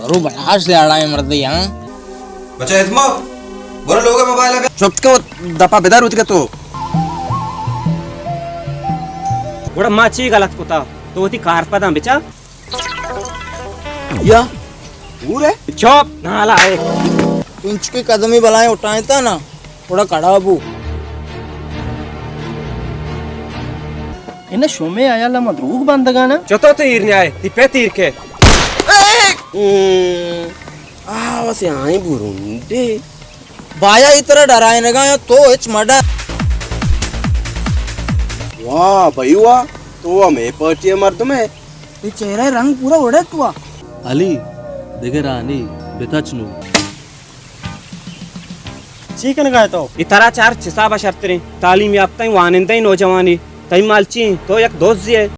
رو بلاش لیاڑا ہے مردی، ہاں؟ بچہ ازما، برو لوگ موبائل ہے۔ چپ کے دپا بدار ہوتی کہ تو۔ گڑا ما چی غلط کتا؟ تو وتی کار پداں بچا۔ یا، پورے؟ چپ، نالائک۔ انچکی قدمی بلائیں اٹھائیں تا نا، تھوڑا کڑا بو۔ انہ شومے آیا لما دروگ بندگانا۔ چتو تو ایر نیائے، تی پہ تیر کے۔ آ، وسے آئیں برنڈے۔ بایا ای طرح ڈرائینگا یا تو ہچ مڈا۔ واہ بھائی واہ، تو ہمے پارٹی مردم ہے۔ ای چہرہ رنگ پورا اڑت ہوا۔ علی، دگہ راہ نی، بتچ نو۔ چی کنگا ئے تو؟ ای ترا چار چسابا شرتریں، تعلیم یافتہ وانندہ نوجوانے۔ تئی مال چی انت؟ تو یک دزے ئے۔